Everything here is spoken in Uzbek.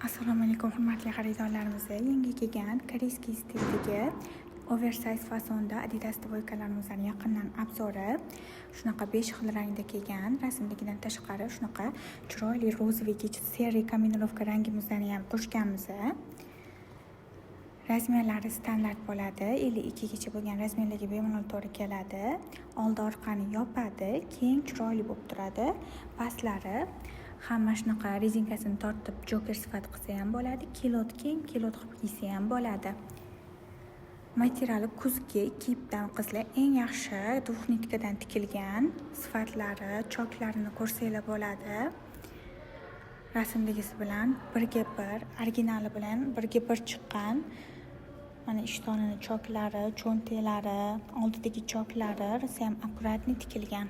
Assalomu alaykum, hurmatli xaridorlarimiz! Yangi kelgan корейский stildagi oversize fasonda Adidas двойка larimizdan yaqindan обзор i. Shunaqa 5 xil rangda kelgan. Rasmdagidan tashqari shunaqa chiroyli розовый, серый комбинировка rangimizdan ham qo'shganmiz. Размер lari standart bo'ladi. 52 gacha bo'lgan размер larga bemalol to'g'ri keladi. Oldi orqani yopadi, keng, chiroyli bo'lib turadi. Pastlari hamma shunaqa rezinkasini tortib, joker sifat qilsa ham bo'ladi, кюлот, keng кюлот qilib kiysa ham bo'ladi. Materiali kuzgi ikki ipdan, qizlar, eng yaxshi двухнитка dan tikilgan. Sifatlari, choklarini ko'rsanglar bo'ladi. Rasmdagisi bilan birga bir, originali bilan birga bir chiqqan. Mana, ishtonini choklari, cho'ntaklari, oldidagi choklari rosayam аккуратный tikilgan.